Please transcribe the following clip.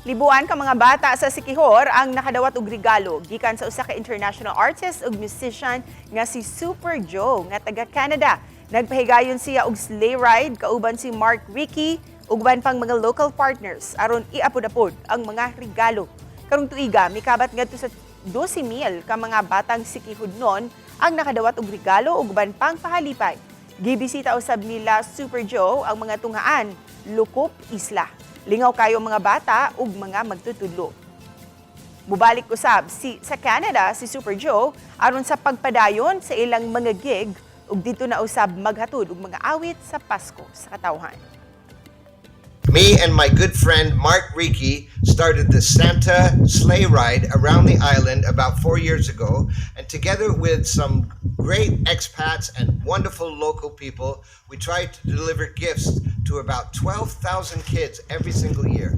Libuan ka mga bata sa Siquijor ang nakadawat og regalo gikan sa usa ka international artist ug musician nga si Super Joe nga taga Canada. Nagpahigayon siya og sleigh ride kauban si Mark Ricky ug uban pang mga local partners aron iapod-apod ang mga regalo. Karong tuiga, mikabat ngadto sa 12,000 ka mga batang Siquijornon ang nakadawat og regalo ug uban pang pahalipay. Gibisita usab nila Super Joe ang mga tunghaan, Lukop Isla. Lingaw kayo mga bata ug mga magtutudlo. Mubalik usab si sa Canada si Super Joe aron sa pagpadayon sa ilang mga gig ug didto na usab maghatod og mga awit sa Pasko sa katawhan. Me and my good friend Mark Ricky started the Santa sleigh ride around the island about 4 years ago. And together with some great expats and wonderful local people, we tried to deliver gifts to about 12,000 kids every single year.